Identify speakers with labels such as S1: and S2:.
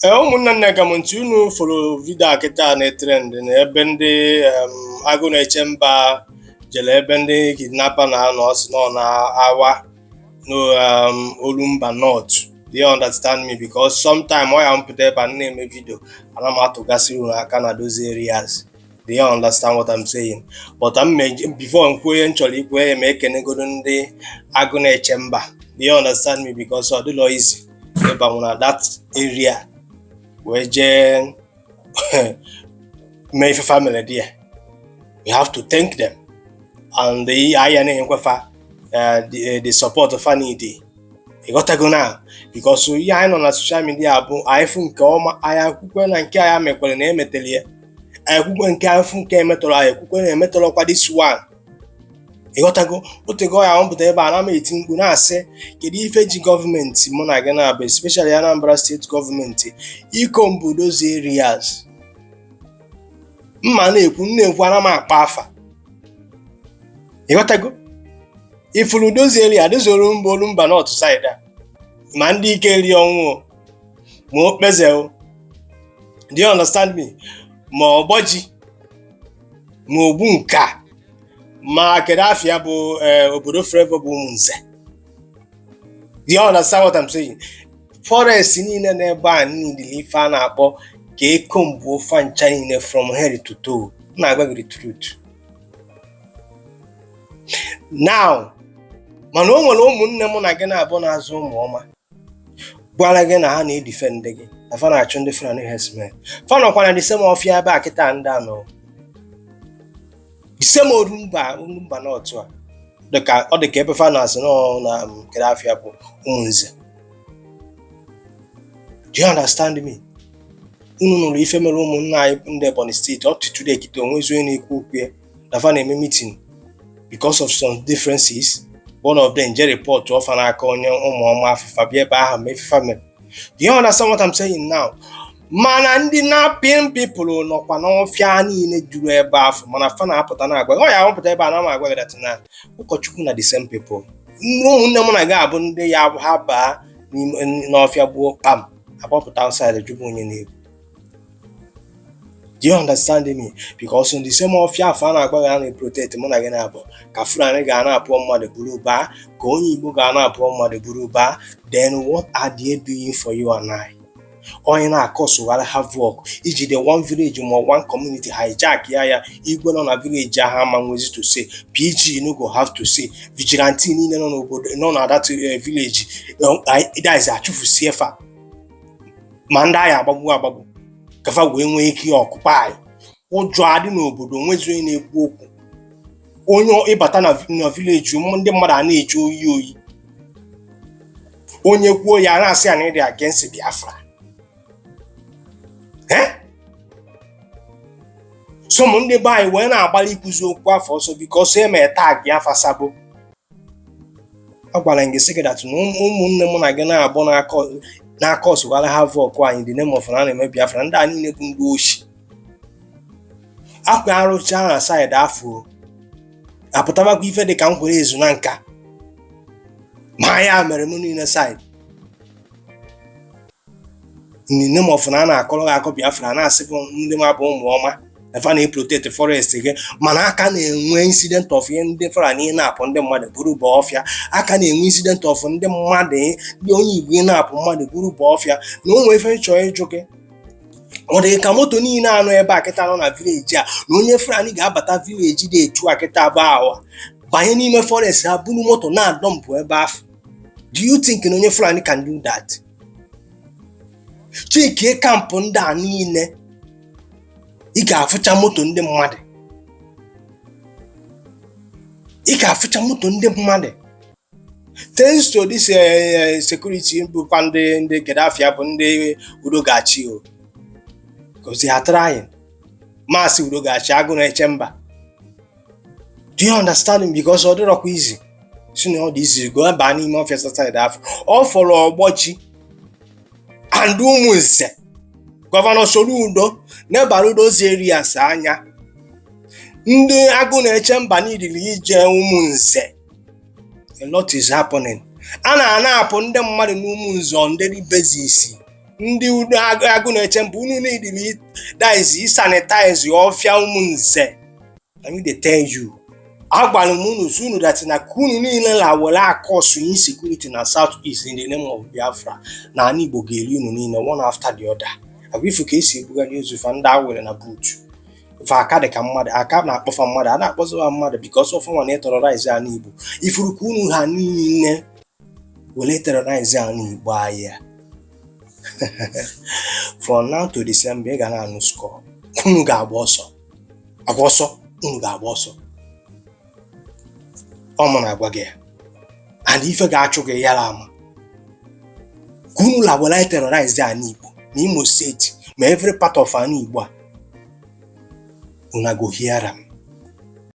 S1: Ee, ụmụnne nne gem ntị. Unu fụrụ video a kịta na-etrend na ebe ndị agụ na-eche mba jere ebe ndị kidnapper na-anọ, ọsị nọ na-awa no Orumba North. Do you understand me? Because sometime ọ ya mpụta ebe a na-eme video, ana m atụgasị unu aka na those areas. Do you understand what I'm saying? But I'm before m kwuo ihe m chọrọ ikwu ya, ma ekenegodo ndị agụ na-eche mba. Do you understand me? Because ọ dịlọ easy ịbanwu na that area wee jee mee ife family dị ya. We have to thank them and anyị ya na-enyekwa fa the support fa need. Ịghọtago na because ihe anyị nọ na social media bụ anyị fụ nke ọma, anyị akwukwe na nke anyị mekwere na emetere ya, anyị ekwukwe nke anyị fụ nke emetọrọ, anyị ekwukwe na emetọrọkwa this one. Ịghọtago? Otego ya mpụta ebe a na m eti mkpu na-asị, kedu ife ji gọọmenti mụ na gị na-abụ, especially Anambra State gọọmenti, icomb those areas? Mma na-ekwu na-ekwu, ana m akpa afa. Ịghọtago? Ifuru those area dozoro mba Orumba North side a, ma ndị ike ri ọnwụ, ma okpeze o, do you understand me? Ma ọgbọji, ma ogbu nka, ma kedu afịa bụ obodo Flavor bụ Ụmụnze. Do you understand what I'm saying? Forest niile n'ebe a niile, ife a na-akpọ ka ecomb fa ncha niile from head to toe. M na-agwa gị the truth now. Mana o nwere ụmụnne mụ na gị na-abụ na-azụ ụmụ ọma gwara gị na ha na-edefend gị, na fa na-achụ ndị Fulani herdsmen. Fa nọkwa na the same ọfịa ebe a kịta ndị a nọ, the same Orumba North a. Dịka ọ dị ka ebe fa na-asị nọ na kedu afịa bụ Ụmụnze. Do you understand me? Unu nụrụ ife mere ụmụnna anyị ndị Ebonyi Steeti up to today kịta, onwezi onye na-ekwu okwu ya na fa na-eme meeting because of some differences. One of them je report ọfa n'aka onye ụmụọma afịfa bịa ebe ahụ ma ifefa mere. Do you understand what I'm saying now? Mana ndị kidnapping people nọkwa n'ọfịa niile juru ebe ahụ, mana fa na-apụta na-agwa ọ ya apụta ebe a na m agwa gị that na ụkọchukwu na the same people, ụmụnne mụ na gị abụ ndị ya bụ ha baa n'ime n'ọfịa gbuo kpam, agbapụta outside jụbụ onye na-egbu. Do you understand me? Because in the same ọfịa afọ a na-agwa gị a na-eprotect mụ na gị na-abụ ka Fulani ga na-apụọ mmadụ buru baa, ka onye Igbo ga na-apụọ mmadụ buru baa. Then what are they doing for you and I? Onye na-akọsụgharị havoc ijide one village ma one community, hijack ya, ya igwe nọ na village ahụ ama nwezi to say, PG no go have to say, vigilante niile nọ n'obodo nọ na that village, that is achụfusie fa, ma ndị agha agbagbu agbagbu ka fa wee nwee ike occupy. Ụjọ adị n'obodo, nwezi onye na-ekwu okwu. Onye ịbata na village, ndị mmadụ a na-eji oyi oyi. Onye kwuo ya, na-asị ya na ịdị against Biafra. Eh? Some ndị be anyị wee na-agbalị ikwuzi okwu afọ ọsọ because eme tag afa sabo. A gwara m gị sị gị that na ụmụnne mụ na gị na-abụ n'aka ọsụgharị havoc anyị, the name of na na-eme Biafra. Ndị a niile bụ ndị oshi akwa arụcha na side afọ apụtabakwa ife dị ka m kwere ezu na nka ma ya mere m niile side in the name of na a na-akọrọ gị akọ Biafra, na-asị gị ndị ma bụ ụmụ ọma na fa na-eprotect forest gị, mana aka na-enwe incident of ihe ndị Fulani na-apụ ndị mmadụ buru bụ ọfịa, aka na-enwe incident of ndị mmadụ, ndị onye Igbo na-apụ mmadụ buru bụ ọfịa. Na o nwee ife chọọ ịjụ gị, ọ dị ka moto niile anọ ebe a kịta nọ na village a, na onye Fulani ga-abata village dị etu a kịta bụ awa banye n'ime forest ha buru moto na-adọ mpụ ebe ahụ? Do you think na onye Fulani can do that? Checkie camp ndị a niile, ị ga-afụcha moto ndị mmadụ, ị ga-afụcha moto ndị mmadụ. Thanks to this security bụkwa ndị Gaddafi bụ ndị udo ga-achị o, because they are trying. Maasị udo ga-achị, agụ na-eche mba. Do you understand me? Because ọ dịrọkwa izi si na ọ dị izi go baa n'ime ọfịa side afọ ọ fọrọ ọgbọchi and Ụmụnze. Governor Soludo nebara those areas anya. Ndị agụ na-eche mba niile ije Ụmụnze, a lot is happening. A na-anapụ ndị mmadụ n'Ụmụnze on daily basis. Ndị Agụ Na-eche Mba, unu need that is isanitize ọfịa Ụmụnze. I mean, they tell you, agwara m unu sị unu that na ka unu niile la were acause insecurity na South East in the name of Biafra, na ala Igbo ga-eri unu niile one after the other. Agwa ifu ka esi ebugharị ozu fa, ndị awere na boot fa, aka dị ka mmadụ aka na-akpọfa mmadụ, a na-akpọziwa mmadụ because of nwa na-eterrorize ala Igbo. Ifuru ka unu ha niile were terrorize ala Igbo anyị a. From now to December, ị ga na-anụ score. Unu ga-agba ọsọ, agba ọsọ, unu ga-agba ọsọ. Ọ mụ na-agwa gị ya, and ife ga-achụ gị yara ama ka unu la were terrorize ala Igbo na Imo State, ma every part of ala Igbo a, una go hear am.